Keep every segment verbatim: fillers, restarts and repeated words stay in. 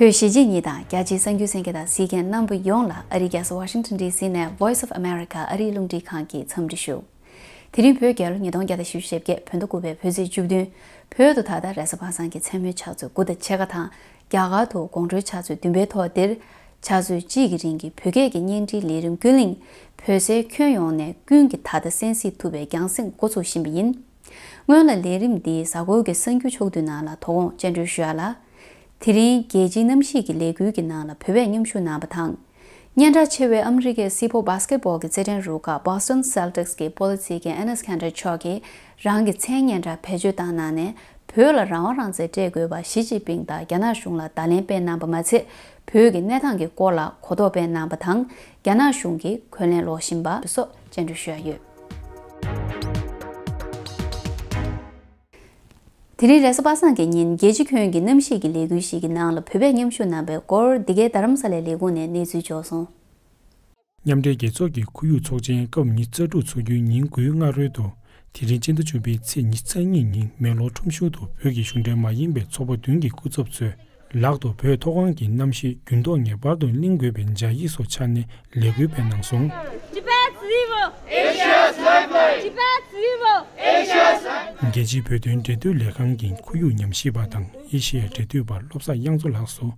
བོད་གཞིས་བྱེས་གཉིས་དང་རྒྱ་ཆེའི་གསར་འགྱུར་གསན་མཁན་དང་གཟིགས་མཁན་རྣམ་པ་ཡོངས་ལ་ཨ་རིའི་རྒྱལ་ས་Washington D C ནས་Voice of America ཨ་རིའི་རླུང་འཕྲིན་ཁང་གི་འཚམས་འདྲི་ཞུ། དེ་རིང་བོད་རྒྱལ་ལོ་ཉིས་སྟོང་བརྒྱ་དང་བཞི་བཅུ་ཞེ་བརྒྱད་བོད་ཟླ་དགུ་པའི་བོད་ཚེས་བཅུ་བདུན། བོད་དུ་ད་ལྟ་རེས་གཟའ་པ་སངས་ཀྱི་མཚན་མོའི་ཕྱག་ཚོད་དགུ་དང་ཕྱེད་ཀ་དང་། རྒྱ་གར་དུ་དགོང་དྲོའི་ཕྱག་ཚོད་བདུན་པའི་ཐོག་འདིར། ཕྱག་ཚོད་གཅིག་གི་རིང་གི་བོད་སྐད་ཀྱི་བརྙན་འཕྲིན་ལས་རིམ་ཀུན་གླིང་བོད་སའི་ཁྱོན་ཡོངས་ནས་ཀུན་གྱིས་ད་ལྟ་གསན་གཟིགས་ཐུབ་པའི་རྒྱང་སྲིང་འགོ་ཚུགས་བཞིན་པ་ཡིན། སྔོན་ལ་ལས་རིམ་འདིའི་གཟའ་འཁོར་གྱི་གསར་འགྱུར་ཕྱོགས་བསྡུས་ནང་ལ་དོ་དགོང་སྤྱན་འབུལ་ཞུ་ཡ་ལ། དེ་རིང་རྒྱལ་སྤྱིའི་གནམ་གཤིས་ཀྱི་ལས་འགུལ་གྱི་ནང་ལ་བོད་པས་མཉམ་ཞུགས་གནང་བ་དང་། སྙན་གྲགས་ཆེ་བའི་ཨ་མི་རི་ཀའི་སེར་པོ་བྷ་སི་ཀེ་ཊི་བྷོལ་གྱི་རྩེད་འགྲན་རུ་ཁག་Boston Celtics གི་སྤོ་ལོ་རྩེད་མཁན་Enes Kanter མཆོག་གིས་རང་གི་མཚན་སྙན་གྲགས་བེད་སྤྱོད་བཏང་གནང་ནས། བོད་ལ་རང་དབང་རང་བཙན་སྤྲད་དགོས་པ་ཞི་ཅིན་ཕིང་དང་རྒྱ་ནག་གཞུང་ལ་བརྡ་ལན་སྤེལ་གནང་པ་མ་ཚད། བོད་ཀྱི་གནས་སྟངས་ཀྱི་སྐོར་ལ་གོ་རྟོགས་སྤེལ་གནང་པ་དང་། རྒྱ་ནག་གཞུང་གིས་འཁོན་ལན་སློག་བཞིན་པ་སོགས་སྤྱན་འབུལ་ཞུ་ཡ་ཡོད། དེ་རིང་རེས་གཟའ་པ་སངས་ཀྱི་ཉིན་རྒྱལ་སྤྱི་ཁྱོན་གྱི་གནམ་གཤིས་ཀྱི་ལས་འགུལ་ཞིག་གི་ནང་ལ་བོད་པས་མཉམ་ཞུགས་གནང་པའི་སྐོར། འདི་གའི་རྡ་རམ་ས་ལའི་ལས་ཁུངས་ནས་གནས་ཚུལ་འབྱོར་སོང་། མཉམ་འབྲེལ་རྒྱལ་ཚོགས་ཀྱི་ཁོར་ཡུག་ཚོགས་ཆེན་སྐབས་ཉི་ཤུ་རྩ་དྲུག་འཚོགས་རྒྱུའི་ཉིན་དགུའི་སྔ་རོལ་དུ། དེ་རིང་སྤྱི་ཟླ་བཅུ་པའི་ཚེས་ཉི་ཤུ་རྩ་གཉིས་ཉིན་མེག་ལོར་ཁྲོམ་གཞུང་དུ་བོད་ཀྱི་གཞུང་འབྲེལ་མ་ཡིན་པའི་ཚོགས་པ་བདུན་གྱི་སྐུ་ཚབ་ཚོས། ལག་ཏུ་བོད་མཐོ་སྒང་གི་གནམ་གཤིས་འགྱུར་ལྡོག་ངེས་པར་དུ་གླེང་དགོས་པའི་སྦྱར་ཡིག་སོགས་འཕྱར་ནས་ལས་འགུལ་སྤེལ་གནང་སོང་། Tibet's evil! Asia's lifeline! Tibet's evil! Asia's lifeline! རྒྱལ་སྤྱིའི་བོད་དོན་འབྲེལ་མཐུད་ལས་ཁང་གི་ཁོར་ཡུག་ཉམས་ཞིབ་པ་དང་ཨེ་ཤེ་ཡའི་འབྲེལ་མཐུད་པ་བློ་བཟང་དབྱངས་མཚོ་ལགས་སུ།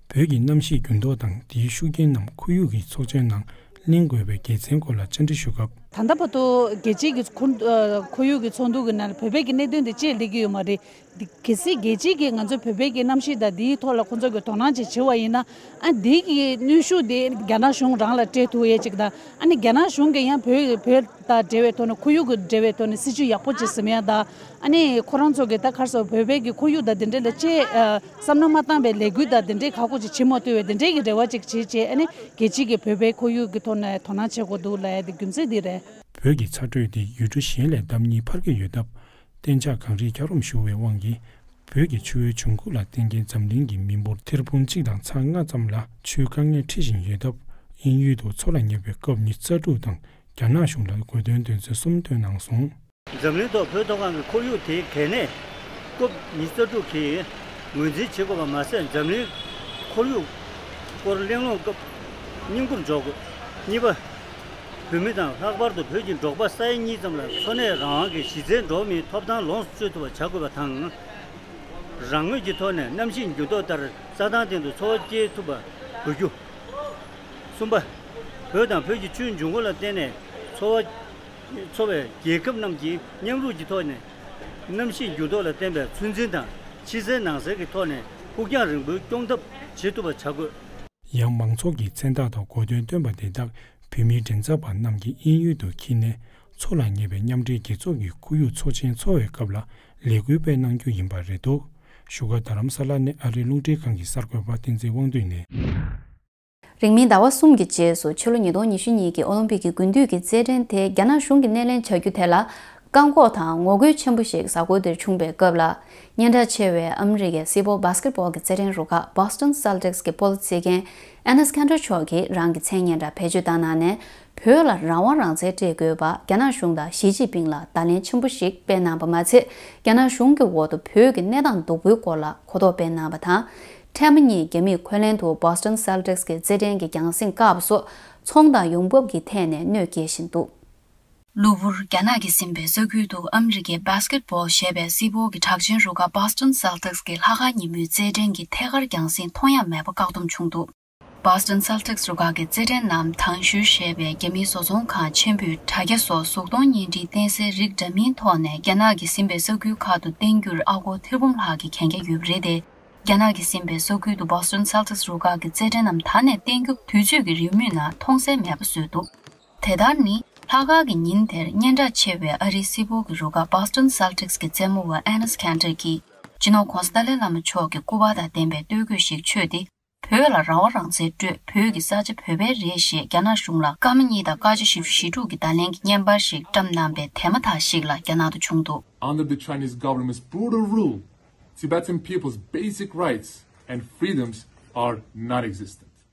བོད་ཀྱི་གནམ་གཤིས་འགྱུར་ལྡོག་དང་དེའི་ཤུགས་རྐྱེན་རྣམས་ཁོར་ཡུག་གི་ཚོགས་ཆེན་ནང་གླེང་དགོས་པའི་དགེ་མཚན་སྐོར་ལ་བཅར་འདྲི་ཞུ་སྐབས། ད་ལྟ་བར་དུ་རྒྱལ་སྤྱིའི་གི་ཁོར་ཨ་ཁོར་ཡུག་གི་ཚོགས་འདུ་གི་ནང་ལ་བོད་པའི་གི་གནད་དོན་དེ་ཅིག་སླེབས་ཀྱི་ཡོད་མ་རེད། འདི་གལ་སྲིད་རྒྱལ་སྤྱིའི་གི་ང་ཚོའི་བོད་པའི་གི་གནམ་གཤིས་དང་འདིའི་ཐོག་ལ་ཁོང་ཚོ་གི་དོ་སྣང་ཅིག་བྱེད་པ་ཡིན་ན། ཨ་འདི་གི་གནོན་ཤུགས་དེ་རྒྱ་ནག་གཞུང་རང་ལ་སྤྲད་ཐུབ་ཡས་ཅིག་དང་། ཨ་ནི་རྒྱ་ནག་གཞུང་གིས་ཡང་བོད་བོད་དང་འབྲེལ་བའི་ཐོག་ནས་ཁོར་ཡུག་གི་འབྲེལ་བའི་ཐོག་ནས་སྲིད་ཇུས་ཡག་པོ་ཅིག་འཛིན་ཡ་དང་། ཨ་ནི་ཁོ་རང་ཚོ་གི་ད་ག་རེ་ཟེར་བོད་པའི་གི་ཁོར་ཡུག་དང་དེ་འདྲ་ལ་ཅིག་ཨ་བསམ་བློ་མ་བཏང་བའི་ལས་འགུལ་དང་དེ་འདྲའི་ཁག་པོ་ཅིག་བྱེད་མ་ཐུབ་པའི་དེ་འདྲའི་གི་རེ་བ་ཅིག་བྱེད་བྱས། ཨ་ནི་རྒྱལ་སྤྱིའི་གི་བོད་པའི་ཁོར་ཡུག་གི་ཐོག་ནས་དོ་སྣང་བྱེད་དགོས་འདུག་ལབ་ཡ་དེ་རྒྱུ་མཚན་འདི་རེད། བོད་ཀྱི་ཚ་དྲོད་དེ་ཡུལ་གྲུ་གཞན་ལས་ལྡབ་གཉིས་འཕར་གྱི་ཡོད་སྟབས། གཏན་འཇགས་གངས་རིའི་འཁྱགས་རོམ་ཤོར་བའི་དབང་གིས། བོད་ཀྱི་ཆུ་བོའི་འབྱུང་ཁུངས་ལ་བརྟེན་མཁན་འཛམ་གླིང་གི་མི་འབོར་ཐེར་འབུམ་གཅིག་དང་ཚེག་ལྔ་ཙམ་ལ་ཆུའི་དཀའ་ངལ་འཕྲད་བཞིན་ཡོད་སྟབས། དབྱིན་ཡུལ་དུ་མཚོ་ལ་ཉེ་བའི་སྐབས་ཉི་ཤུ་རྩ་དྲུག་དང་རྒྱ་ནག་གཞུང་ལ་དགོས་དོན་དོན་ཚན་གསུམ་བཏོན་གནང་སོང་། འཛམ་གླིང་ཐོག་བོད་མཐོ་སྒང་གི་ཁོར་ཡུག་དེའི་གལ་གནད་སྐབས་ཉི་ཤུ་རྩ་དྲུག་གིས་ངོས་འཛིན་བྱེད་དགོས་པ་མ་ཟད། འཛམ་གླིང་ཁོར་ཡུག་སྐོར་གླེང་སློང་སྐབས་སྙིང་པོར་འཇོག་དགོས། གཉིས་པ། བོད་མི་དང་ལྷག་པར་དུ་བོད་ཀྱི་འབྲོག་པ་ས་ཡ་གཉིས་ཙམ་ལ་འཚོ་གནས་རང་དབང་གི་གཞི་རྩའི་འགྲོ་བ་མིའི་ཐོབ་ཐང་ལོངས་སུ་སྤྱོད་ཐུབ་པ་བྱ་དགོས་པ་དང་། རང་ངོས་ཀྱི་ཐོག་ནས་གནམ་གཤིས་འགྱུར་ལྡོག་ལྟར་རྩྭ་ཐང་སྟེང་དུ་འཚོ་བ་སྐྱེལ་ཐུབ་པ་དགོས་རྒྱུ། གསུམ་པ། བོད་དང་བོད་ཀྱི་ཆུའི་འབྱུང་ཁུངས་ལ་བརྟེན་ནས་འཚོ་བ་འཚོ་བའི་རྒྱལ་ཁབ་རྣམས་ཀྱིས་མཉམ་རུབ་ཀྱི་ཐོག་ནས་གནམ་གཤིས་འགྱུར་ལྡོག་ལ་བརྟེན་པའི་ཚོད་འཛིན་དང་ཕྱི་གསལ་ནང་གསལ་གྱི་ཐོག་ནས་ཕུགས་རྒྱང་རིང་པོའི་སྐྱོང་ཐབས་བྱེད་ཐུབ་པ་བྱ་དགོས། ཡང་མང་ཚོགས་ཀྱི་མཚན་རྟགས་དང་གོ་སྟོན་བཏོན་པ་དེ་དག་བོད་མིའི་མགྲིན་ཚབ་པ་རྣམས་ཀྱིས་དབྱིན་ཡུལ་དུ་འཁྱེར་ནས། མཚོ་ལ་ཉེ་བའི་མཉམ་འབྲེལ་རྒྱལ་ཚོགས་ཀྱི་ཁོར་ཡུག་ཚོགས་ཆེན་འཚོགས་པའི་སྐབས་ལ་ལས་འགུལ་སྤེལ་གནང་རྒྱུ་ཡིན་པ་རེད་འདུག་བཞུགས་སྒར་རྡ་རམ་ས་ལ་ནས་ཨ་རིའི་རླུང་འཕྲིན་ཁང་གི་གསར་འགོད་པ་བསྟན་འཛིན་དབང་འདུས་ནས། རིང་མིན་ཟླ་བ་གསུམ་གྱི་རྗེས་སུ་ཕྱི་ལོ་ཉིས་སྟོང་ཉི་ཤུ་གཉིས་ཀྱི་ཨོ་ལིམ་པིག་གི་དགུན་དུས་ཀྱི་རྩེད་འགྲན་དེ་རྒྱ་ནག་གཞུང་གིས་སྣེ་ལེན་བྱ་རྒྱུ་དེ་ལ། བཀག་འགོག་དང་ངོ་རྒོལ་ཆེན་པོ་ཞིག་གཟའ་འཁོར་འདིར་བྱུང་བའི་སྐབས་ལ། སྙན་གྲགས་ཆེ་བའི་ཨ་མི་རི་ཀའི་སེར་པོ་བྷ་སི་ཀེ་ཊི་བྷོལ་གྱི་རྩེད་འགྲན་རུ་ཁག་Boston Celtics གི་སྤོ་ལོ་རྩེད་མཁན་Enes Kanter མཆོག་གིས་རང་གི་མཚན་སྙན་གྲགས་བེད་སྤྱོད་བཏང་གནང་ནས། བོད་ལ་རང་དབང་རང་བཙན་སྤྲད་དགོས་པ་རྒྱ་ནག་གཞུང་དང་ཞི་ཅིན་ཕིང་ལ་བརྡ་ལན་ཆེན་པོ་ཞིག་སྤེལ་གནང་པ་མ་ཚད། རྒྱ་ནག་གཞུང་གི་འོག་ཏུ་བོད་ཀྱི་གནས་སྟངས་སྡུག་པོའི་སྐོར་ལ་གོ་རྟོགས་སྤེལ་གནང་པ་དང་། ཕྲན་བུ་གཉིས་རྒྱ་མིས་འཁོན་ལན་དུ་Boston Celtics གི་རྩེད་འགྲན་གྱི་རྒྱང་སྲིང་བཀག་པ་སོགས་ཚོང་དང་ཡོང་འབབ་ཀྱི་ཐད་ནས་གནོད་སྐྱེལ་བཞིན་འདུག་གློ་བུར་རྒྱ་ནག་གིས་ཟིན་པའི་ས་ཁུལ་དུ་ཨ་མི་རི་ཀའི་Basketball ཞེས་པའི་སེར་པོ་གི་གྲགས་ཅན་རུ་ཁག་Boston Celtics གི་ལྷག་དཀར་ཉིན་མོའི་རྩེད་འགྲན་གྱི་ཐད་ཀར་རྒྱང་སྲིང་མཐོང་ཡ་མེད་པ་བཀག་སྡོམ་བྱུང་འདུག Boston Celtics རུ་ཁག་གི་རྩེད་འགྲན་ནམ་དང་ཞུ་ཞེས་པའི་རྒྱ་མིའི་བཟོ་ཚོང་ཁང་ཆེན་པོས་དྲ་རྒྱ་སོགས་གཟུགས་མཐོང་བརྙན་འཕྲིན་བསྟན་སའི་རིགས་འདྲ་མིན་ཐོག་ནས་རྒྱ་ནག་གིས་ཟིན་པའི་ས་ཁུལ་ཁག་ཏུ་བསྟན་རྒྱུར་ཨ་སྒོར་ཐེར་འབུམ་ལྷག་གི་གན་རྒྱ་ཡོད་པ་རེད་དེ། རྒྱ་ནག་གིས་ཟིན་པའི་ས་ཁུལ་དུ་Boston Celtics རུ་ཁག་གི་རྩེད་འགྲན་ནམ་ད་ནས་བསྟན་རྒྱུ་དུས་ཚོད་ཀྱི་རེའུ་མིག་ནང་མཐོང་གསལ་མེད་པ་བཟོས་འདུག་དེ་ལྟར་ནི། ལྷག་དཀར་གྱི་ཉིན་དེར་སྙན་གྲགས་ཆེ་བའི་ཨ་རིའི་སེར་པོ་གི་རུ་ཁག་Boston Celtics གི་རྩེད་མོ་བ་Enes Kanter གྱིས། སྤྱི་ནོར་༧གོང་ས་ཏཱ་ལའི་བླ་མ་མཆོག་གི་སྐུ་པར་དང་ལྡན་པའི་སྟོད་གོས་ཤིག་མཆོད་དེ། བོད་ལ་རང་དབང་རང་བཙན་སྤྲོད། བོད་ཀྱི་ས་ཆ་བོད་པའི་རེད་ཞེས་རྒྱ་ནག་གཞུང་ལ་སྐར་མ་གཉིས་དང་སྐར་ཆ་བཞི་བཅུ་ཞེ་དྲུག་གི་བརྡ་ལན་གྱི་བརྙན་པར་ཞིག་བཀྲམ་གནང་པའི་དེ་མ་ཐག་ཞིག་ལ་རྒྱ་ནག་ཏུ་བྱུང་འདུག Under the Chinese government's brutal rule, Tibetan people's basic rights and freedoms are non-existent.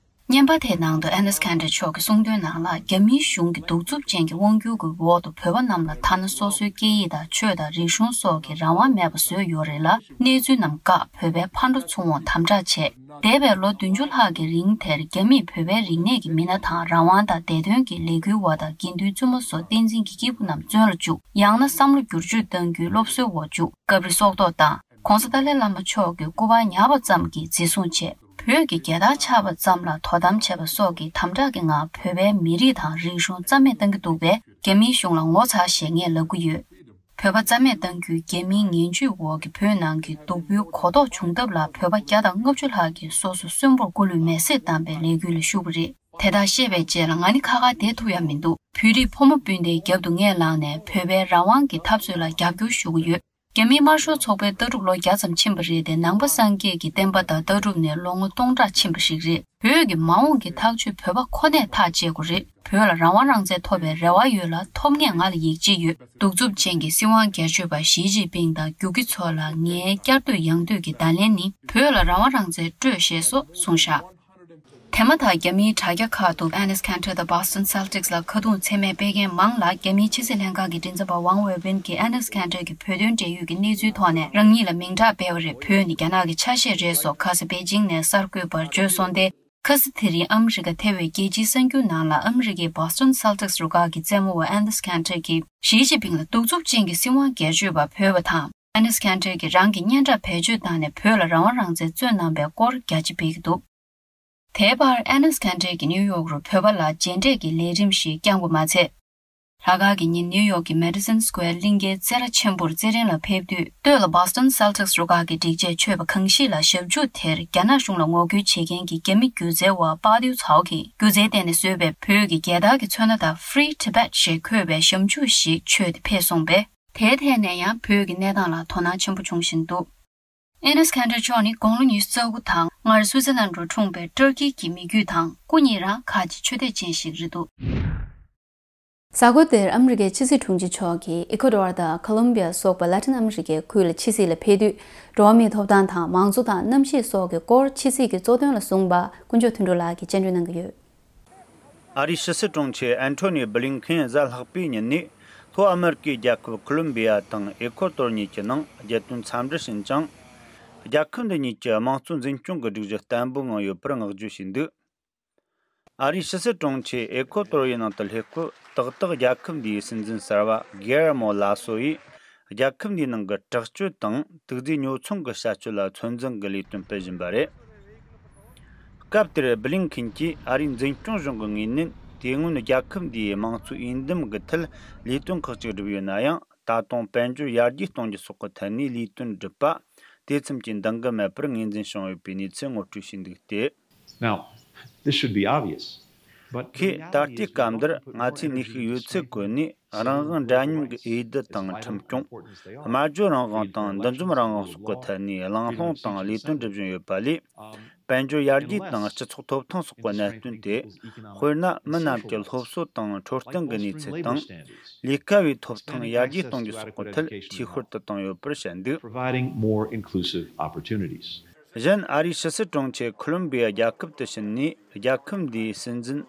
བརྙན་པར་དེའི་ནང་དུ་Enes Kanter མཆོག་གིས་གསུངས་དོན་ནང་ལ། རྒྱ་མིའི་གཞུང་གི་གདུག་རྩུབ་ཅན་གྱི་དབང་སྒྱུར་གྱི་འོག་ཏུ་བོད་པ་རྣམས་ལ་ཐ་ན་སོ་སོའི་སྐད་ཡིག་དང་ཆོས་དང་རིག་གཞུང་སོགས་ཀྱི་རང་དབང་མེད་པ་བཟོས་ཡོད་རེད་ལ། གནས་ཚུལ་རྣམས་བཀག་བོད་པའི་ཕར་འགྲོ་ཚུར་འོང་དམ་དྲག་བྱས། འདས་པའི་ལོ་བདུན་ཅུ་ལྷག་གི་རིང་དེར་རྒྱ་མིས་བོད་པའི་རིག་གནས་ཀྱི་མི་སྣ་དང་རང་དབང་དང་བདེ་དོན་གྱི་ལས་འགུལ་བ་དང་དགེ་འདུན་བཙུན་མ་སོགས་བསྟན་འཛིན་གྱི་སྐྱེས་བུ་རྣམས་བཙོན་ལ་བཅུག་ཡང་ན་བསམ་བློ་བསྒྱུར་བཅོས་གཏང་རྒྱུའི་སློབ་གསོའི་འོག་བཅུག་སྐབས་རེ་སྲོག་ཐོག་བཏང་། ྋགོང་ས་ཏཱ་ལའི་བླ་མ་མཆོག་གི་སྐུ་པར་ཉར་བ་ཙམ་གྱིས་འཛིན་བཟུང་བྱས། བོད་ཀྱི་རྒྱལ་དར་འཕྱར་བ་ཙམ་ལ་དོ་དམ་བྱས་པ་སོགས་ཀྱི་དམ་དྲག་གི་ངང་བོད་པའི་མི་རིགས་དང་རིག་གཞུང་རྩ་མེད་བཏང་གི་འདུག་པས། རྒྱ་མིའི་གཞུང་ལ་ངོ་ཚ་ཞེས་ངས་ལབ་ཀྱི་ཡོད། བོད་པ་རྩ་མེད་གཏང་རྒྱུའི་རྒྱ་མིའི་ངན་ཇུས་འོག་གི་བོད་ནང་གི་སྡུག་པོའི་གོ་རྟོགས་བྱུང་ཐབས་ལ་བོད་པ་བརྒྱ་དང་ལྔ་བཅུ་ལྷག་གིས་སོ་སོ་གསོན་པོར་སྐུ་ལུས་མེ་བསྲེགས་བཏང་པའི་ལས་འགུལ་ལ་ཞུགས་པ་རེད། དེ་དག་ཤེས་པའི་རྗེས་ལ་ང་ནི་ཁ་ཁ་བསྡད་ཐུབ་ཡ་མི་འདུག་བོད་རིགས་ཕོ་མོ་སྤུན་ཟླའི་རྒྱབ་ཏུ་ངས་ལངས་ནས་བོད་པའི་རང་དབང་གི་འཐབ་རྩོད་ལ་རྒྱབ་སྐྱོར་ཞུ་གི་ཡོད། རྒྱ་མིའི་དམར་ཤོག་ཚོགས་པའི་ལྟ་གྲུབ་ལོ་བརྒྱ་ཙམ་ཕྱིན་པ་རེད་དེ། ནང་པ་སངས་རྒྱས་ཀྱི་བསྟན་པ་དང་ལྟ་གྲུབ་ནས་ལོ་ངོ་སྟོང་ཕྲག་ཕྱིན་པ་ཞིག་རེད། བོད་ཀྱི་མ་འོངས་ཀྱི་ཐག་གཅོད་བོད་པ་ཁོ་ནས་ཐག་བཅད་དགོས་རེད། བོད་ལ་རང་དབང་རང་བཙན་ཐོབ་པའི་རེ་བ་ཡོད་ལ། ཐོབ་ངེས་ང་ལ་ཡིད་ཆེས་ཡོད། གདུག་རྩུབ་ཅན་གྱི་སྲིད་དབང་སྒེར་གཅོད་པ་ཞི་ཅིན་ཕིང་དང་རྒྱུག་ཁྱི་ཚོ་ལ་ངའི་བསྐྱར་ཟློས་ཡང་ཟློས་ཀྱི་བརྡ་ལན་ནི། བོད་ལ་རང་དབང་རང་བཙན་སྤྲོད་ཞེས་སོགས་གསུངས་བཞག་དེ་མ་ཐག་རྒྱ་མིའི་དྲ་རྒྱ་ཁག་ཏུ་Enes Kanter དང་Boston Celtics ལ་ཁ་རྡུང་ཚད་མེད་སྤེལ་མཁན་མང་ལ། རྒྱ་མིའི་ཕྱི་སྲིད་ལྷན་ཁང་གི་མགྲིན་ཚབ་པ་ཝང་ཝེ་བིན་གྱིས་Enes Kanter གྱི་བོད་དོན་འབྲེལ་ཡོད་ཀྱི་གནས་ཚུལ་ཐོག་ནས་རང་ཉིད་ལ་མིང་གྲགས་སྤེལ་བ་རེད། བོད་ནི་རྒྱ་ནག་གི་ཆ་ཤས་རེད་སོགས་ཁ་ས་པེ་ཅིང་ནས་གསར་འགོད་པར་བརྗོད་སོང་སྟེ། ཁ་ས་དེ་རིང་ཨ་མི་རི་ཀ་ཐེ་བའི་རྒྱལ་སྤྱིའི་གསར་འགྱུར་ནང་ལ་ཨ་མི་རི་ཀའི་Boston Celtics རུ་ཁག་གི་རྩེད་མོ་བ་Enes Kanter གྱིས་ཞི་ཅིན་ཕིང་ལ་གདུག་རྩུབ་ཅན་གྱི་སྲིད་དབང་སྒེར་གཅོད་པ་འབོད་པ་དང་། Enes Kanter གྱིས་རང་གི་སྙན་གྲགས་བེད་སྤྱོད་བཏང་ནས་བོད་ལ་རང་དབང་རང་བཙན་རྩོད་གནང་པའི་སྐོར་རྒྱ་ཆེ་སྤེལ་གྱི་འདུག་དེའི་བར་Enes Kanter གྱིས་ནིའུ་ཡོག་རུ་བོད་པ་ལ་མཇལ་འཕྲད་ཀྱི་ལས་རིམ་ཞིག་བསྐྱངས་པ་མ་ཚད། ལྷག་དཀར་གྱི་ཉིན་ནིའུ་ཡོག་གི་Madison Square གླིང་གའི་རྩེད་ར་ཆེན་པོར་རྩེད་རན་ལ་ཕེབས་དུས། སྟོད་ལ་Boston Celtics རུ་ཁག་གི་སྒྲིག་ཆས་མཆོད་པ་གང་ཞིག་ལ་ཞབས་ཞུ་དེར་རྒྱ་ནག་གཞུང་ལ་ངོ་རྒོལ་བྱེད་མཁན་གྱི་རྒྱ་མི་སྒྱུ་རྩལ་བ་པཱ་ཏིའུ་ཚའོ་གིས་སྒྱུ་རྩལ་སྟེང་ནས་བཟོས་པའི་བོད་ཀྱི་རྒྱལ་དར་གྱི་ཚོན་སྣ་དང་Free Tibet ཞེས་འཁོད་པའི་ཞབས་འཇུག་ཞིག་མཆོད་དེ་ཕེབས་སོང་པས། དེའི་ཐད་ནས་ཡང་བོད་ཀྱི་གནས་སྟངས་ལ་དོ་སྣང་ཆེན་པོ་བྱུང་བཞིན་འདུག Enes Kanter མཆོག་ནི་དགུང་ལོ་ཉི་ཤུ་རྩ་དགུ་དང་སྔར་སུའུ་ཙེར་ལན་རུ་འཁྲུངས་པའི་ཏུར་ཀི་གི་མི་རྒྱུད་དང་སྐུ་ཉིད་རང་ཁ་ཆེ་ཆོས་དད་ཅན་ཞིག་རེད་འདུག་གཟའ་འཁོར་འདིར་ཨ་མི་རི་ཀའི་ཕྱི་སྲིད་དྲུང་ཆེ་མཆོག་གིས་ཨི་ཁོ་ཏོར་དང་ཁོ་ལོམ་བི་ཡ་སོགས་པ་ལ་ཏིན་ཨ་མི་རི་ཀའི་ཁུལ་ལ་ཕྱི་སྲིད་ལ་ཕེབས་དུས། འགྲོ་བ་མིའི་ཐོབ་ཐང་དང་མང་གཙོ་དང་གནམ་གཤིས་སོགས་ཀྱི་སྐོར་ཕྱི་སྲིད་ཀྱི་གཙོ་དོན་ལ་གསུངས་པ་དཀོན་མཆོག་དོན་གྲུབ་ལགས་ཀྱིས་སྤྱན་འབུལ་གནང་གི་ཡོད། ཨ་རིའི་ཕྱི་སྲིད་དྲུང་ཆེ་ཨན་ཐོ་ནི་བྷི་ལིན་ཁེན་གཟའ་ལྷག་པའི་ཉིན་ནས་ལྷོ་ཨ་མེ་རི་ཀའི་རྒྱལ་ཁབ་ཁོ་ལོམ་བི་ཡ་དང་ཨེ་ཁོ་ཏོར་གཉིས་ཀྱི་ནང་རྒྱལ་དོན་འཚམས་འདྲི་ཕྱིན་ཅིང་། རྒྱལ་ཁབ་འདི་གཉིས་ཀྱི་དམངས་གཙོ་འཛིན་སྐྱོང་གི་སྒྲིག་གཞི་བརྟན་པོའི་ངང་ཡོད་པར་བསྔགས་བརྗོད་བྱས་འདུག་ཨ་རིའི་ཕྱི་སྲིད་དྲུང་ཆེ་ཨེ་ཁོ་ཏོར་ཡི་ནང་དུ་སླེབས་སྐབས། ཏག་ཏག་རྒྱལ་ཁབ་འདིའི་སྲིད་འཛིན་གསར་པ་གེ་ཡར་མོ་ལ་སོ་ཡིས། རྒྱལ་ཁབ་འདིའི་ནང་གི་དྲག་སྤྱོད་དང་དུག་རྫས་ཉོ་ཚོང་གི་བྱ་སྤྱོད་ལ་ཚོད་འཛིན་གྱི་ལས་དོན་སྤེལ་བཞིན་པ་རེད། སྐབས་དེར་བྷི་ལིན་ཁིན་གྱིས་ཨ་རིའི་འཛིན་སྐྱོང་གཞུང་གི་ངོས་ནས། དེ་སྔོན་རྒྱལ་ཁབ་འདིའི་དམངས་གཙོའི་འོས་འདེམས་ཀྱི་ཐད་ལས་དོན་ཁག་ཅིག་བསྒྲུབས་ཡོད་ན་ཡང་། ད་དུང་དཔལ་འབྱོར་ཡར་རྒྱས་གཏོང་རྒྱུ་སོགས་ཀྱི་ཐད་ནས་ལས་དོན་བསྒྲུབས་པ་དེ་ཙམ་གྱིས་འདང་གི་མེད་པར་ངོས་འཛིན་བྱུང་ཡོད་པའི་གནས་ཚུལ་ངོ་སྤྲོད་བྱས་འདུག་སྟེ། Now, this should be obvious. But ཁོས་ད་ལྟའི་སྐབས་འདིར་ང་ཚོས་ནུས་ཤུགས་ཡོད་ཚད་བཀོལ་ནས། རང་དབང་འདྲ་མཉམ་གྱི་འོས་བསྡུ་དང་ཁྲིམས་སྐྱོང་། སྨྲ་བརྗོད་རང་དབང་དང་འདུ་འཛོམས་རང་དབང་སོགས་ཀྱི་ཐད་ནས་གླེང་སློང་དང་ལས་དོན་སྒྲུབ་བཞིན་ཡོད་པ་ལས། དཔལ་འབྱོར་ཡར་རྒྱས་དང་སྤྱི་ཚོགས་ཐོབ་ཐང་སོགས་ཀྱི་གནད་དོན་ཏེ། དཔེར་ན། མི་རྣམས་ཀྱི་སློབ་གསོ་དང་འཕྲོད་བསྟེན་གྱི་གནས་ཚུལ་དང་། ལས་ཀ་བའི་ཐོབ་ཐང་ཡར་རྒྱས་གཏོང་རྒྱུ་སོགས་ཀྱི་ཐད་འཐུས་ཤོར་དུ་བཏང་ཡོད་པར་བཤད་འདུག Providing more inclusive opportunities. གཞན། ཨ་རིའི་ཕྱི་སྲིད་དྲུང་ཆེ་ཁོ་ལོམ་བི་ཡ་རྒྱལ་ཁབ་ཏུ་ཕྱིན་ནས། རྒྱལ་ཁབ་འདིའི་སྲིད་འཛིན་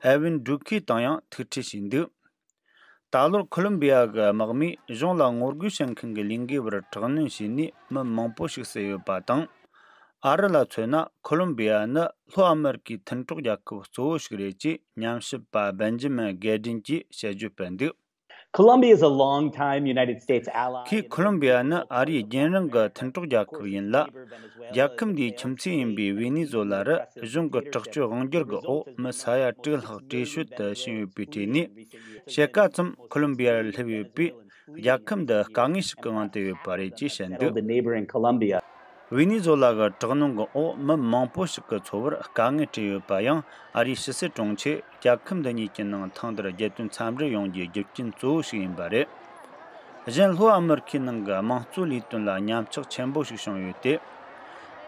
ཨེ་ཝིན་ཌུ་ཁི་དང་ཡང་ཐུག་འཕྲད་བྱས་འདུག་ད་ལོར་ཁོ་ལོམ་བི་ཡ་གི་དམག་མིས་གཞུང་ལ་ངོ་རྒོལ་བྱེད་མཁན་གྱི་ལས་འགུལ་བར་དྲག་གནོན་བྱས་ནས་མི་མང་པོ་ཞིག་བསད་ཡོད་པ་དང་། ཨ་རི་ལ་མཚོན་ན། ཁོ་ལོམ་བི་ཡ་ནི་ལྷོ་ཨ་མེ་རི་ཀའི་མཐུན་གྲོགས་རྒྱལ་ཁབ་གཙོ་བོ་ཞིག་རེད་ཅེས་ཉམས་ཞིབ་པ་བྷེན་ཇི་མིན་གེ་ཌིན་གྱིས་དཔྱད་བརྗོད་སྤེལ་འདུག Colombia is a long-time United States ally. ཁོས་ཁོ་ལོམ་བི་ཡ་ནི་ཨ་རིའི་རྒྱུན་རིང་གི་མཐུན་གྲོགས་རྒྱལ་ཁབ་ཡིན་ལ། རྒྱལ་ཁབ་འདིའི་ཁྱིམ་མཚེས་ཡིན་པའི་ཝེ་ནེ་ཛོ་ལ་རུ་གཞུང་གི་དྲག་སྤྱོད་དབང་སྒྱུར་གྱི་འོག་མི་ས་ཡ་དྲུག་ལྷག་བྲོས་བྱོལ་དུ་ཕྱིན་ཡོད་པའི་གྲས་ནས། ཕྱེད་ཀ་ཙམ་ཁོ་ལོམ་བི་ཡར་སླེབས་ཡོད་པས། རྒྱལ་ཁབ་འདི་དཀའ་ངལ་ཞིག་གི་དབང་དུ་ཡོད་པ་རེད་ཅེས་བཤད་འདུག The neighboring Colombia. ཝེ་ནེ་ཛོ་ལ་གི་དྲག་གནོན་གྱི་འོག་མི་མང་པོ་ཞིག་གི་འཚོ་བར་དཀའ་ངལ་འཕྲད་ཡོད་པ་ཡང་། ཨ་རིའི་ཕྱི་སྲིད་དྲུང་ཆེས་རྒྱལ་ཁབ་འདི་གཉིས་ཀྱི་ནང་ཐེངས་འདིར་རྒྱལ་དོན་འཚམས་འདྲི་ཡོང་རྒྱུའི་རྒྱུ་རྐྱེན་གཙོ་བོ་ཞིག་ཡིན་པ་རེད། གཞན། ལྷོ་ཨ་མེ་རི་ཁའི་ནང་གི་དམངས་གཙོའི་ལས་དོན་ལ་ཉམས་ཆག་ཆེན་པོ་ཞིག་བྱུང་ཡོད་དེ།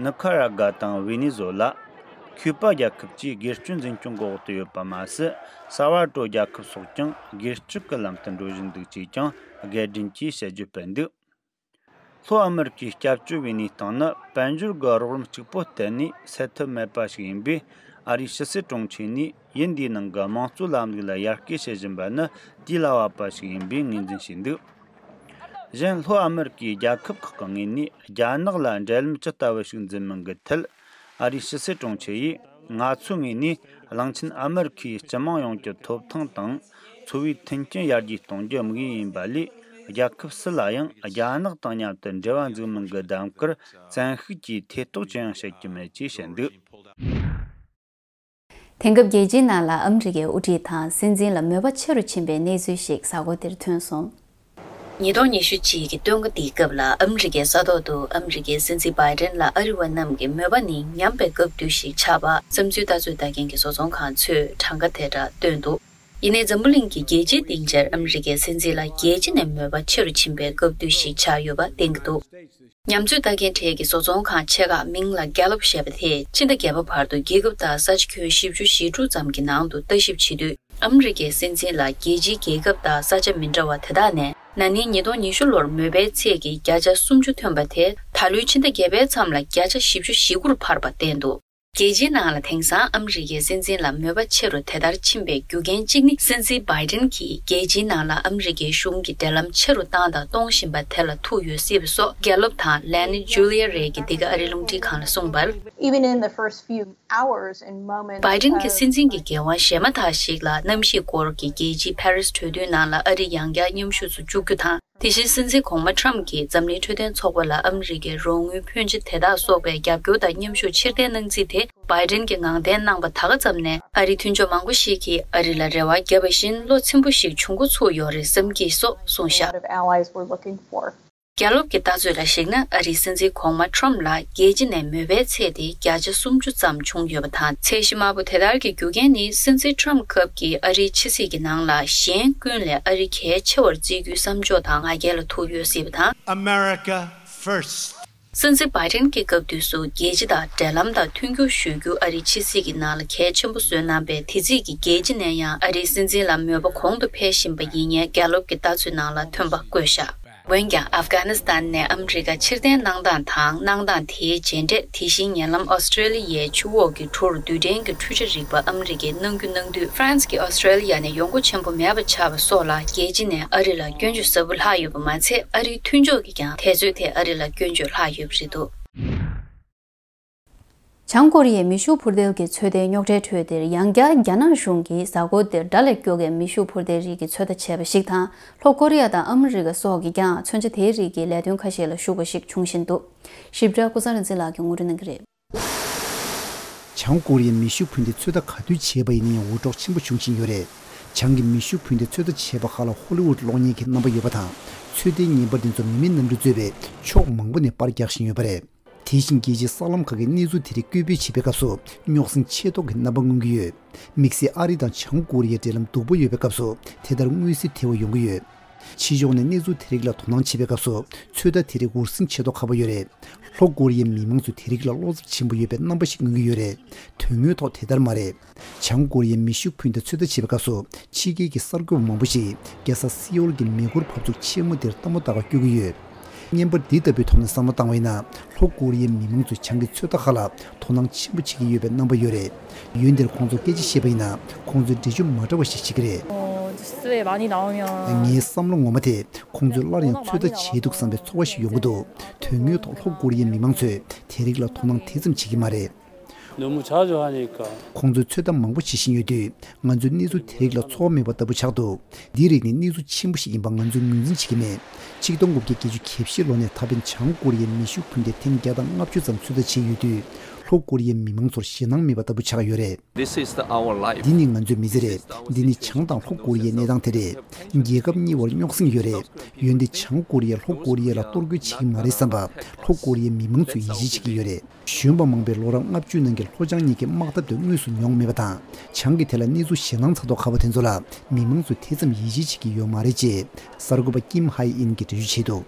ནི་ཁ་ར་གྷ་དང་ཝེ་ནེ་ཛོ་ལ། ཁུ་པ་རྒྱལ་ཁབ་ཀྱིས་སྒེར་གཅོད་འཛིན་སྐྱོང་གི་འོག་ཏུ་ཡོད་པ་མ་ཟད། སལ་ཝ་ཏོར་རྒྱལ་ཁབ་སོགས་ཀྱང་སྒེར་གཅོད་ཀྱི་ལམ་དུ་འགྲོ་བཞིན་འདུག་ཅེས་ཀྱང་གེ་ཌིན་གྱིས་དཔྱད་བརྗོད་སྤེལ་འདུག་ལྷོ་ཨ་མེ་རི་ཀའི་སྐྱབས་བཅོལ་བའི་གནས་སྟངས་ནི་དཔལ་འབྱོར་གྱི་རོགས་རམ་གཅིག་པོ་གཏན་ནས་སེལ་ཐབས་མེད་པ་ཞིག་ཡིན་པས། ཨ་རིའི་ཕྱི་སྲིད་དྲུང་ཆེ་ནས་ཡུལ་འདིའི་ནང་གི་དམངས་གཙོའི་ལམ་ལུགས་ལ་ཡར་སྐུལ་བྱེད་བཞིན་པ་ནི་དུས་ལ་བབ་པ་ཞིག་ཡིན་པའི་ངོས་འཛིན་བྱས་འདུག་གཞན། ལྷོ་ཨ་མེ་རི་ཀའི་རྒྱལ་ཁབ་ཁག་གི་ངོས་ནས་རྒྱ་ནག་ལ་འབྲེལ་ལམ་ཇི་ལྟ་བུ་ཞིག་འཛིན་མིན་གྱི་ཐད། ཨ་རིའི་ཕྱི་སྲིད་དྲུང་ཆེ་ཡིས། ང་ཚོའི་ངོས་ནས་གླིང་ཆེན་ཨ་མེ་རི་ཁའི་སྤྱི་དམངས་ཡོངས་ཀྱི་ཐོབ་ཐང་དང་འཚོ་བའི་མཐུན་རྐྱེན་ཡར་རྒྱས་གཏོང་རྒྱུའི་དམིགས་ཡུལ་ཡིན་པ་ལས། རྒྱལ་ཁབ་སུ་ལ་ཡང་རྒྱ་ནག་དང་མཉམ་དུ་འབྲེལ་བ་འཛུགས་མིན་གྱི་གདམ་གར་བཙན་ཤུགས་ཀྱིས་ཐེ་གཏོགས་ཅི་ཡང་བྱེད་ཀྱི་མེད་ཅེས་བཤད་འདུག། དེང་སྐབས་རྒྱལ་སྤྱིའི་ནང་ལ་ཨ་མི་རི་ཀའི་དབུ་ཁྲིད་དང་སྲིད་འཛིན་ལ་མོས་པ་ཆེ་རུ་ཕྱིན་པའི་གནས་ཚུལ་ཞིག་གཟའ་འཁོར་འདིར་ཐོན་སོང་། ཉིས་སྟོང་ཉི་ཤུ་གཅིག་གི་སྟོན་ཁ་འདིའི་སྐབས་ལ་ཨ་མི་རི་ཀའི་ས་ཐོག་ཏུ་ཨ་མི་རི་ཀའི་སྲིད་འཛིན་བྷའི་ཌེན་ལ་ཨ་རི་བ་རྣམས་ཀྱི་མོས་པ་ནི་ཉམས་པའི་སྐབས་དུས་ཤིག་ཆགས་པ་བསམ་ཚུལ་ལྟ་ཚོད་ལྟ་མཁན་གྱི་བཟོ་ཚོང་ཁང་ཚོས་གྲངས་ཀ་དེ་འདྲ་བཏོན་འདུག། ཡིན་ནའི་འཛམ་བུ་གླིང་གི་རྒྱལ་སྤྱིའི་སྡིངས་ཆར་ཨ་མི་རི་ཀའི་སྲིད་འཛིན་ལ་རྒྱལ་སྤྱི་ནས་མོས་པ་ཆེ་རུ་ཕྱིན་པའི་སྐབས་དུས་ཤིག་ཆགས་ཡོད་པ་བསྟན་གྱི་འདུག། ཉམས་ཚོད་ལྟ་མཁན་གྲས་ཀྱི་བཟོ་ཚོང་ཁང་ཆེ་ཁག་མིང་ལ་Gallup་ཞེས་པ་དེས་ཕྱི་ཟླ་བརྒྱད་པ་བར་དུ་རྒྱལ་ཁབ་དང་ས་ཆ་ཁྱོན་བཞི་བཅུ་ཞེ་དྲུག་ཙམ་གྱི་ནང་དུ་ལྟ་ཞིབ་བྱེད་དུས། ཨ་མི་རི་ཀའི་སྲིད་འཛིན་ལ་རྒྱལ་སྤྱིའི་རྒྱལ་ཁབ་དང་ས་ཆ་མི་འདྲ་བ་དེ་དག་ནས་ན་ནིང་ཉིས་སྟོང་ཉི་ཤུ་ལོར་མོས་པའི་ཚད་ཀྱིས་བརྒྱ་ཆ་སུམ་ཅུ་ཐོན་པ་དེ་ད་ལོའི་ཕྱི་ཟླ་བརྒྱད་པའི་མཚམས་ལ་བརྒྱ་ཆ་བཞི་བཅུ་ཞེ་དགུ་རུ་འཕར་བ་བསྟན་འདུག། རྒྱལ་སྤྱིའི་ནང་ལ་དེང་སང་ཨ་མི་རི་ཀའི་སྲིད་འཛིན་ལ་མོས་པ་ཆེ་རུ་དེ་ལྟར་ཕྱིན་པའི་རྒྱུ་རྐྱེན་གཅིག་ནི། སྲིད་འཛིན་བྷའི་ཌེན་གྱིས་རྒྱལ་སྤྱིའི་ནང་ལ་ཨ་མི་རི་ཀའི་གཞུང་གི་འབྲེལ་ལམ་ཆེ་རུ་བཏང་དང་གཏོང་བཞིན་པ་དེ་ལ་ཐུག་ཡོད་སྲིད་པ་སོགས། Gallup དང་Lani Julia Rey གྱིས་འདི་ག་ཨ་རིའི་རླུང་འཕྲིན་ཁང་ལ་གསུངས་པར། Even in the first few hours and moments བྷའི་ཌེན་གྱི་of སྲིད་འཛིན་གྱི་འགན་དབང་ཞེ་མ་ཐག་ཞིག་ལ་གནམ་གཤིས་སྐོར་གྱི་རྒྱལ་སྤྱིའི་Paris གྲོས་མཐུན་ནང་ལ་ཨ་རི་ཡང་བསྐྱར་མཉམ་ཞུགས་སུ་བཅུག་རྒྱུ་དང་། དེ་བཞིན་སྲིད་འཛིན་གོང་མ་Trump གྱིས་འཛམ་གླིང་འཕྲོད་བསྟེན་ཚོགས་པ་ལ་ཨ་མི་རི་ཀའི་རོགས་དངུལ་ཕོན་ཆེ་དེ་དག་གསོག་པའི་རྒྱབ་སྐྱོར་དང་མཉམ་ཞུགས་ཕྱིར་འཐེན་གནང་རྩིས་དེ་བྷའི་ཌེན་གྱིས་ངང་བརྟན་གནང་པ་ད་ག་ཙམ་ནས། ཨ་རིའི་མཐུན་ཕྱོགས་མང་པོ་ཞིག་གིས་ཨ་རི་ལ་རེ་བ་བརྒྱབ་པ་བཞིན་བློ་ཚིམ་པོ་ཞིག་བྱུང་འགོ་ཚུགས་ཡོད་རེད་བསམ་གྱི་སོགས་གསུངས་བཞག། A lot of allies were looking for. རྒྱ་ལོབ་ཀྱི་ལྟ་ཚུལ་ལ་གཞིགས་ན། ཨ་རིའི་སྲིད་འཛིན་གོང་མ་Trump ལ་རྒྱལ་སྤྱི་ནས་མོས་པའི་ཚད་དེ་བརྒྱ་ཆ་སུམ་ཅུ་ཙམ་བྱུང་ཡོད་པ་དང་། ཚད་གཞི་དམའ་པོ་དེ་ལྟར་གྱི་རྒྱུ་རྐྱེན་ནི། སྲིད་འཛིན་Trump སྐབས་ཀྱི་ཨ་རིའི་ཕྱི་སྲིད་ཀྱི་ནང་ལ་གཞན་ཀུན་ལས་ཨ་རི་གལ་ཆེ་བར་བརྩི་རྒྱུའི་བསམ་ཕྱོགས་དང་ང་རྒྱལ་ལ་ཐུག་ཡོད་སྲིད་པ་དང་། America first. སྲིད་འཛིན་བྷའི་ཌེན་གྱི་སྐབས་དུས་སུ་རྒྱལ་སྤྱི་དང་འབྲེལ་ལམ་དང་མཐུན་འགྱུར་ཞུ་རྒྱུ་ཨ་རིའི་ཕྱི་སྲིད་ཀྱི་ནང་ལ་གལ་ཆེན་པོ་བཟོས་གནང་པས། དེ་རྩིས་ཀྱིས་རྒྱལ་སྤྱི་ནས་ཡང་ཨ་རིའི་སྲིད་འཛིན་ལ་མོས་པ་གོང་དུ་འཕེལ་བཞིན་པ་ཡིན་ངེས་རྒྱ་ལོབ་ཀྱི་ལྟ་ཚུལ་ནང་ལ་ཐོན་པ་བཀོད་བཞག། འོན་ཀྱང་། ཨབ་གྷ་ནི་སི་ཐན་ནས་ཨ་མི་རི་ཀ་ཕྱིར་འཐེན་གནང་སྟངས་དང་། གནང་སྟངས་དེའི་རྗེས་འབྲས། དེ་བཞིན་ཉེ་ལམ་ཨོ་སི་ཀྲེ་ལི་ཡའི་ཆུ་འོག་གི་གྲུར་རྡུལ་ཕྲན་གྱི་འཕྲུལ་ཆ་རིག་པ་ཨ་མི་རི་ཀས་གནང་རྒྱུ་གནང་དུས། ཧྥ་རན་སི་ཀྱིས་ཨོ་སི་ཀྲེ་ལི་ཡ་ནས་ཡོང་སྒོ་ཆེན་པོ་མེད་པ་ཆགས་པ་སོགས་ལ། རྒྱལ་སྤྱི་ནས་ཨ་རི་ལ་སྐྱོན་བརྗོད་ཟབ་པོ་ལྷག་ཡོད་པ་མ་ཚད། ཨ་རིའི་མཐུན་ཕྱོགས་ཀྱིས་ཀྱང་དེ་ཚོད་དེ་ཨ་རི་ལ་སྐྱོན་བརྗོད་ལྷག་ཡོད་པ་རེད་འདུག། བྱང་ཀོ་རི་ཡའི་མེ་ཤུགས་འཕུར་མདེལ་གྱི་ཚོད་ལྟའི་རྙོག་དྲའི་ཁྲོད་འདིར། ཡང་བསྐྱར་རྒྱ་ནག་གཞུང་གིས་གཟའ་འཁོར་འདིར་དགྲ་ལས་སྐྱོ་གའི་མེ་ཤུགས་འཕུར་མདེལ་རིགས་ཀྱི་ཚོད་ལྟ་བྱས་པ་ཞིག་དང་། ལྷོ་ཀོ་རི་ཡ་དང་ཨ་མི་རི་ཀ་སོགས་ཀྱིས་ཀྱང་མཚོན་ཆ་དེའི་རིགས་ཀྱི་ལས་དོན་ཁ་ཤས་ལ་ཞུགས་པ་ཞིག་འབྱུང་བཞིན་འདུག། ཞིབ་ཕྲ་ཀུན་བཟང་རིག་འཛིན་ལགས་ཀྱིས་ངོ་སྤྲོད་གནང་གི་རེད། བྱང་ཀོ་རི་ཡས་མེ་ཤུགས་འཕུར་མདེལ་ཚོད་ལྟ་ག་དུས་བྱས་པ་ཡིན་ན་ཡང་འུར་སྒྲོག་ཆེན་པོ་བྱུང་བཞིན་ཡོད་རེད། བྱང་གི་མེ་ཤུགས་འཕུར་མདེལ་ཚོད་ལྟ་བྱས་པ་ཁག་ལ་ཧོ་ལི་ཝུད་གློག་བརྙན་གྱི་རྣམ་པ་ཡོད་པ་དང་། ཚོད་ལྟའི་བརྙན་པར་དེ་ཚོ་མི་མེད་གནམ་གྲུ་གཙོས་པའི་ཕྱོགས་མང་པོ་ནས་པར་རྒྱག་བཞིན་ཡོད་པ་རེད། དེ་བཞིན་རྒྱལ་སྤྱིའི་གསར་ལམ་ཁག་གིས་གནས་ཚུལ་དེ་རིགས་བཀོད་སྤེལ་བྱེད་པའི་སྐབས་སུ་རྙོག་ཟིང་ཆེ་མདོག་གི་རྣམ་པ་མངོན་གྱི་ཡོད། དམིགས་བསལ་ཨ་རི་དང་བྱང་ཀོ་རི་ཡའི་འབྲེལ་ལམ་སྡུག་པོ་ཡོད་པའི་སྐབས་སུ་དེ་ལྟར་མངོན་གསལ་དོད་པོ་ཡོང་གི་ཡོད། ཕྱི་ཕྱོགས་ནས་གནས་ཚུལ་དེ་རིགས་ལ་དོ་སྣང་བྱེད་པའི་སྐབས་སུ་ཚོད་ལྟ་དེ་རིགས་འུར་ཟིང་ཆེ་མདོག་ཁ་པོ་ཡོད་རེད། ལྷོ་ཀོ་རི་ཡའི་མི་མང་ཚོས་དེ་རིགས་ལ་བློ་འཚབ་ཆེན་པོ་ཡོད་པའི་རྣམ་པ་ཞིག་མངོན་གྱི་ཡོད་རེད། དོན་དངོས་ཐོག་དེ་ལྟར་མ་རེད། བྱང་ཀོ་རི་ཡའི་མེ་ཤུགས་འཕུར་མདའ་ཚོད་ལྟ་བྱེད་པའི་སྐབས་སུ་ཕྱི་རྒྱལ་གྱི་གསར་འགོད་པ་མང་པོ་ཞིག་རྒྱལ་ས་སེའུལ་གྱི་མེ་འཁོར་འབབ་ཚུགས་ཆེན་མོ་དེར་ལྟད་མོ་ལྟ་གར་སྐྱོད་ཀྱི་ཡོད། བརྙན་པར་འདི་ལྟ་བུའི་ཐོག་ནས་བསམ་བློ་བཏང་བ་ཡིན་ན། ལྷོ་ཀོ་རི་ཡའི་མི་མང་ཚོས་བྱང་གི་ཚོད་ལྟ་ཁག་ལ་དོ་སྣང་ཆེན་པོ་བྱེད་ཀྱི་ཡོད་པའི་རྣམ་པ་ཡོད་རེད། ཡུལ་འདིར་ཁོང་ཚོར་སྐད་ཆ་བཤད་པ་ཡིན་ན། ཁོང་ཚོས་འགྲེལ་བརྗོད་མ་འདྲ་བ་ཞིག་བྱེད་ཀྱི་རེད། 어, 뉴스에 많이 나오면 ངའི་བསམ་བློ་ངོ་མ་དེ། ཁོང་ཚོས་སླར་ཡང་ཚོད་ལྟ་བྱས་འདུག་བསམ་པའི་ཚོར་བ་ཞིག་ཡོང་གི་འདུག། དོན་དངོས་ཐོག་ལྷོ་ཀོ་རི་ཡའི་མི་མང་ཚོས་དེ་རིགས་ལ་དོ་སྣང་དེ་ཙམ་བྱེད་ཀྱི་མ་རེད། 너무 자주 하니까. ཁོང་ཚོས་ཚོད་ལྟ་མང་པོ་བྱེད་བཞིན་ཡོད་དུས། ང་ཚོས་གནས་ཚུལ་དེ་རིགས་ལ་ཚོར་བ་མེད་པ་ལྟ་བུ་ཆགས་འདུག། འདི་རིགས་ནི་གནས་ཚུལ་ཆེན་པོ་ཞིག་ཡིན་པ་ང་ཚོས་ངོས་འཛིན་བྱེད་ཀྱི་མེད། ཆིག་སྟོང་དགུ་བརྒྱ་བརྒྱད་ཅུ་གྱ་བཞི་ལོ་ནས་ད་ཕན་བྱང་ཀོ་རི་ཡའི་མེ་ཤུགས་འཕུར་མདེལ་ཐེངས་བརྒྱ་དང་ལྔ་བཅུ་ཙམ་ཚོད་ལྟ་བྱས་ཡོད་དུས། ལྷོ་ཀོ་རི་ཡའི་མི་མང་ཚོར་ཞེད་སྣང་མེད་པ་ལྟ་བུ་ཆགས་ཡོད་རེད། This is the, our life. འདི་ནི་ང་ཚོའི་མི་ཚེ་རེད། འདི་ནི་བྱང་དང་ལྷོ་ཀོ་རི་ཡའི་གནས་སྟངས་དེ་རེད། རྒྱལ་ཁབ་གཉིས་བར་རྙོག་ཟིང་ཡོད་རེད། འོན་ཏེ་བྱང་ཀོ་རི་ཡས་ལྷོ་ཀོ་རི་ཡ་ལ་གཏོར་རྒོལ་བྱེད་ཀྱི་མ་རེད་བསམ་པ་ལྷོ་ཀོ་རི་ཡའི་མི་མང་ཚོས་ཡིད་ཆེས་བྱེད་ཀྱི་ཡོད་རེད། གཞོན་པ་མང་པོས་ལོ་རབས་ལྔ་བཅུ་ནང་གི་ལྷོ་བྱང་གཉིས་ཀྱི་དམག་འཐབ་དེ་དངོས་སུ་མྱོང་མེད་པ་དང་། བྱང་གི་དེ་ལ་གནས་ཚུལ་ཞེད་སྣང་ཚ་མདོག་ཁ་པོ་དེ་ཚོ་ལ་མི་མང་ཚོས་དེ་ཙམ་ཡིད་ཆེས་བྱེད་ཀྱི་ཡོད་མ་རེད་ཅེས་གསར་འགོད་པ་ཀིམ་ཧའེ་ཨིན་གྱིས་འགྲེལ་བརྗོད་བྱས་འདུག།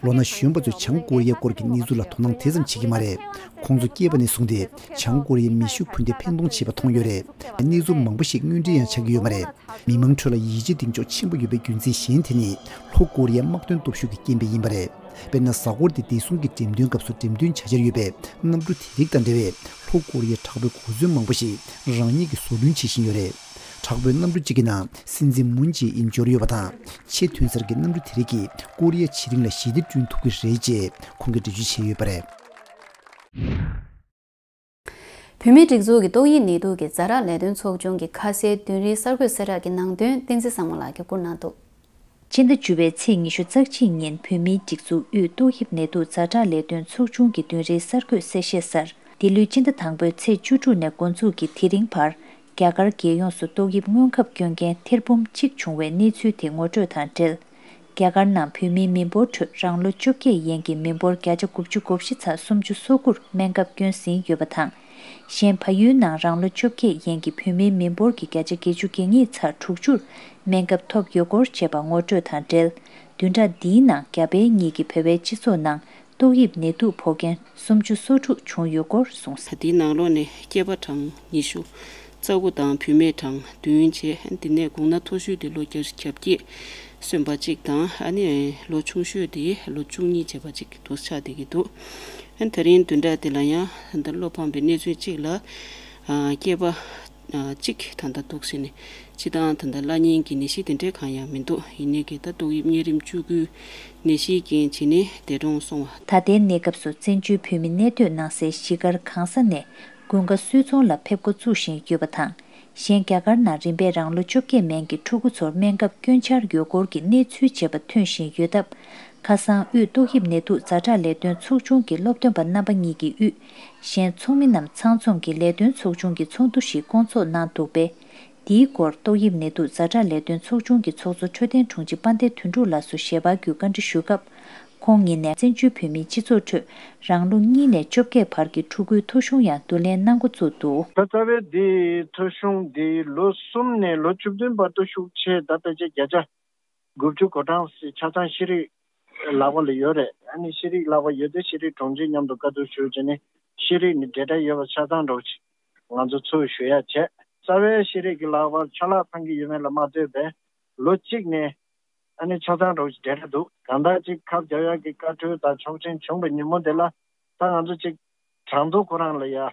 ལོ་ན་གཞོན་པ་ཚོས་བྱང་ཀོ་རི་ཡའི་སྐོར་གྱི་གནས་ཚུལ་ལ་དོ་སྣང་དེ་ཙམ་བྱེད་ཀྱི་མ་རེད། ཁོང་ཚོ་སྐྱེས་པ་ནས་བཟུང་སྟེ་བྱང་ཀོ་རི་ཡའི་མེ་ཤུགས་འཕུར་མདེལ་འཕེན་གཏོང་བྱེད་པ་མཐོང་ཡོད་རེད། གནས་ཚུལ་མང་པོ་ཞིག་དངོས་འབྲེལ་ཡང་ཆགས་ཀྱི་ཡོད་མ་རེད། མི་མང་ཁྲོད་ལ་ཡིད་ཆེས་གདེང་འཇོག་ཆེན་པོ་ཡོད་པའི་རྒྱུ་མཚན་གཞན་དེ་ནི། ལྷོ་ཀོ་རི་ཡའི་དམག་དོན་སྟོབས་ཤུགས་ཀྱི་རྐྱེན་པས་ཡིན་པ་རེད། དཔེར་ན། གཟའ་འཁོར་འདི་བདེ་སྲུང་གི་འགྲེམས་སྟོན་སྐབས་སུ་འགྲེམས་སྟོན་བྱ་འཆར་ཡོད་པའི་གནམ་གྲུ་དེ་རིགས་དང་འབྲེལ་བའི་ལྷོ་ཀོ་རི་ཡའི་དྲག་པོའི་གོ་མཚོན་མང་པོ་ཞིག་རང་ཉིད་ཀྱིས་བཟོ་སྐྲུན་བྱེད་བཞིན་ཡོད་རེད། དྲག་པོའི་གནམ་གྲུ་གཅིག་གི་ནང་སྲིད་འཛིན་མུན་ཇེ་ཨིན་འབྱོར་ཡོད་པ་དང་། ཆེས་ཐོན་གསར་གྱི་གནམ་གྲུ་དེ་རིགས་ཀྱིས་ཀོ་རི་ཡ་ཕྱེད་རིང་ལ་ཞི་བདེ་བསྐྲུན་ཐུབ་ཀྱི་རེད་ཅེས་ཁོང་གིས་འགྲེལ་བརྗོད་བྱས་ཡོད་པ་རེད། བོད་མིའི་སྒྲིག་འཛུགས་ཀྱི་ཏོག་དབྱིབས་ནད་དུག་གི་ཛ་དྲག་ལས་དོན་ཚོགས་ཆུང་གི་ཁ་གསལ་བདུན་རེའི་གསར་འགོད་གསལ་བསྒྲགས་ཀྱི་ནང་དོན་བསྟན་འཛིན་བཟང་མོ་ལགས་ཀྱིས་བསྐུར་གནང་འདུག། སྤྱི་ཟླ་བཅུ་པའི་ཚེས་ཉི་ཤུ་རྩ་གཅིག་ཉིན་བོད་མིའི་སྒྲིག་འཛུགས་དབུས་ཏོག་དབྱིབས་ནད་དུག་ཛ་དྲག་ལས་དོན་ཚོགས་ཆུང་གི་བདུན་རེའི་གསར་འགོད་གསལ་བཤད་གསར། འདི་ལོའི་སྤྱི་ཟླ་དང་པོའི་ཚེས་བཅུ་དྲུག་ནས་འགོ་འཛུགས་ཀྱིས་དེ་རིང་བར་རྒྱ་གར་རྒྱལ་ཡོངས་སུ་ཏོག་དབྱིབས་སྔོན་ཁབ་སྐྱོན་མཁན་ཐེར་འབུམ་གཅིག་བྱུང་བའི་གནས་ཚུལ་དེ་ངོ་སྤྲོད་དང་འབྲེལ། རྒྱ་གར་ནང་བོད་མིའི་མི་འབོར་ཁྲོད་རང་ལོ་བཅོ་བརྒྱད་ཡན་གྱི་མི་འབོར་བརྒྱ་ཆ་དགུ་བཅུ་གོ་བཞི་ཚ་སུམ་ཅུ་སོ་དགུར་སྨན་ཁབ་སྐྱོན་ཟིན་ཡོད་པ་དང་། གཞན་ཕ་ཡུལ་ནང་རང་ལོ་བཅོ་བརྒྱད་ཡན་གྱི་བོད་མིའི་མི་འབོར་གྱི་བརྒྱ་ཆ་བརྒྱད་ཅུ་གྱ་གཉིས་ཚ་དྲུག་ཅུར་སྨན་ཁབ་ཐོབ་ཡོད་སྐོར་བཅས་པ་ངོ་སྤྲོད་དང་འབྲེལ། བདུན་ཕྲག་འདིའི་ནང་རྒྱ་བལ་གཉིས་ཀྱི་བོད་པའི་སྤྱི་ཚོགས་ནང་ཏོག་དབྱིབས་ནད་དུག་ཕོག་མཁན་སུམ་ཅུ་སོ་དྲུག་བྱུང་ཡོད་སྐོར་གསུངས། དེའི་ནང་ལོགས་ནས་སྐྱེས་པ་གྲངས་ཉི་ཤུ་རྩ་དགུ་དང་བུད་མེད་གྲངས་བདུན་བྱས། དེ་ནས་དགུང་ན་མཐོ་ཤོས་དེ་ལོ་བརྒྱད་ཅུ་གྱ་བརྒྱད་སོན་པ་གཅིག་དང་། ཨ་ནི་ལོ་ཆུང་ཤོས་དེ་ལོ་བཅུ་གཉིས་བྱས་པ་གཅིག་འདུག་ཆགས་བསྡད་ཀྱི་འདུག། ཨ་ནི་དེ་རིང་བདུན་ཕྲག་འདི་ལ་ཡང་ད་ལྟ་བློ་ཕམ་པའི་གནས་ཚུལ་གཅིག་ལ། ཨ་སྐྱེས་པ་ཨ་གཅིག་ད་ལྟ་འདུག་ཟེར་ནས། སྤྱིར་བཏང་ད་ལྟ་བླ་གཉན་གྱི་ནད་གཞི་དེ་འདྲའི་གང་ཡང་མི་འདུག། ཡིན་ནའི་གི་ད་ཏོག་དབྱིབས་གཉན་རིམས་བཅུ་དགུའི་ནད་གཞིའི་རྐྱེན་བྱས་ནས་འདས་གྲོངས་སོང་བ། ད་ལྟའི་གནས་སྐབས་སུ་བཙན་བྱོལ་བོད་མི་གནས་སྡོད་གནང་སའི་གཞིས་སྒར་གང་ས་ནས་དགུན་ཁ་སུད་ཚོང་ལ་ཕེབས་འགོ་བཙུགས་བཞིན་ཡོད་པ་དང་། གཞན་རྒྱ་གར་ནང་རིམ་པས་རང་ལོ་བཅོ་བརྒྱད་མན་གྱི་ཕྲུ་གུ་ཚོར་སྨན་ཁབ་སྐྱོན་འཆར་ཡོད་སྐོར་གྱི་གནས་ཚུལ་བཅས་པ་ཐོན་བཞིན་ཡོད་སྟབས། ཁ་སང་དབུས་ཏོག་དབྱིབས་ནད་དུག་ཛ་དྲག་ལས་དོན་ཚོགས་ཆུང་གི་སློབ་སྟོན་པ་རྣམ་པ་གཉིས་ཀྱིས་དབུས་གཞན་ཚོགས་མི་རྣམས་ཚང་འཛོམས་ཀྱི་ལས་དོན་ཚོགས་ཆུང་གི་ཚོགས་འདུ་ཞིག་བསྐོང་ཚོགས་གནང་འདུག་པས། འདིའི་སྐོར་ཏོག་དབྱིབས་ནད་དུག་ཛ་དྲག་ལས་དོན་ཚོགས་ཆུང་གི་ཚོགས་གཙོ་འཕྲོད་བསྟེན་དྲུང་ཆེ་དཔལ་ལྡན་དོན་གྲུབ་ལགས་སུ་ཞལ་པར་བརྒྱུད་བཀའ་འདྲི་ཞུས་སྐབས། ཁོང་ཉིད་ནས་བཙན་བྱོལ་བོད་མིའི་སྤྱི་ཚོགས་ཁྲོད་རང་ལོ་གཉིས་ནས་བཅོ་བརྒྱད་བར་གྱི་ཕྲུ་གུའི་ཐོ་གཞུང་ཡང་བསྡུ་ལེན་གནང་འགོ་བཙུགས་འདུག། ད་རྩ་བའི་འདི་ཐོ་གཞུང་འདི་ལོ་གསུམ་ནས་ལོ་བཅུ་བདུན་བར་དུ་ཤུགས་ཆེ། ད་ལྟ་ཆ་བརྒྱ་ཆ་དགུ་བཅུ་གོ་གྲངས་ཤིག་ཆ་ཚང་ཤེས་རིག་ལག་པ་ལ་ཡོད་རེད། ཨ་ནི་ཤེས་རིག་ལག་པ་ཡོད་དུས་ཤེས་རིག་དྲུང་ཆེ་མཉམ་དུ་བཀའ་བསྡུར་ཞུས་བྱས་ནས་ཤེས་རིག་ནས་འབྲེལ་སྒྲ་ཡོད་པ་ཆ་ཚང་འདྲ་བོ་ཞིག་ང་ཚོ་ཚུར་ཞུ་ཡ་བྱས། རྩ་བའི་ཤེས་རིག་གི་ལག་པར་ཕྱག་ལག་འཚང་གི་ཡོད་མེད་ལ་མ་ལྟོས་པའི་ལོ་གཅིག་ནས་ཨ་ནི་ཆ་ཚང་འདྲ་བོ་ཞིག་འབྲེལ་སྒྲ་འདུག། གང་ལྟར་ཅིག་ཁབ་རྒྱག་ཡག་གི་བཀའ་འཁྲོལ་དང་ཆོག་མཆན་བྱུང་བའི་ཉིན་མོ་དེ་ལ་ད་ང་ཚོ་ཅིག་གྲངས་ཐོ་ཁོ་རང་ལ་ཡ།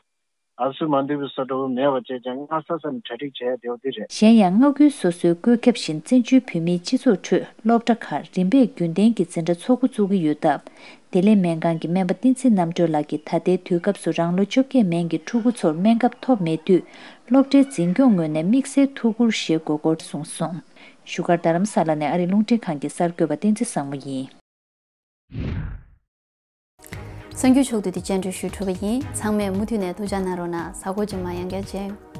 ཨབ་སུ་མ་འདུས་པའི་བཟོ་འདྲ་བོ་མེད་པ་བྱས་ཀྱང་སྔ་ས་ས་ནས་གྲ་སྒྲིག་བྱས་བསྡད་པ་འདི་རེད། གཞན་ཡང་མངའ་ཁུལ་སོ་སོའི་བཀོད་ཁྱབ་བཞིན་བཙན་བྱོལ་བོད་མིའི་སྤྱི་ཚོགས་ཁྲོད་སློབ་གྲྭ་ཁག་རིམ་པས་རྒྱུན་ལྡན་གྱི་འཛིན་གྲྭ་འཚོགས་འགོ་བཙུགས་ཀྱི་ཡོད་སྟབས། བདེ་ལེགས་སྨན་ཁང་གི་སྨན་པ་བསྟན་འཛིན་རྣམ་གྲོལ་ལགས་ཀྱིས་ད་ལྟའི་དུས་སྐབས་སུ་རང་ལོ་བཅོ་བརྒྱད་མན་གྱི་ཕྲུ་གུ་ཚོར་སྨན་ཁབ་ཐོབ་མེད་དུས་སློབ་གྲྭའི་འཛིན་སྐྱོང་ངོས་ནས་དམིགས་བསལ་ཐུགས་ཁུར་བཞེས་དགོས་སྐོར་གསུངས་སོང་། བཞུགས་སྒར་རྡ་རམ་ས་ལ་ནས་ཨ་རི་རླུང་འཕྲིན་ཁང་གི་གསར་འགོད་པ་བསྟན་འཛིན་བཟང་མོ་ཡིན། གསར་འགྱུར་ཕྱོགས་བསྡུས་འདི་སྙན་སྒྲོན་ཞུས་གྲུབ་པ་ཡིན། ཚང་མས་མུ་མཐུད་ནས་ཐུགས་ཅག་གནང་རོགས་གནང་། གཟའ་འཁོར་རྗེས་མ་ཡང་བསྐྱར་མཇལ་ཡོང་།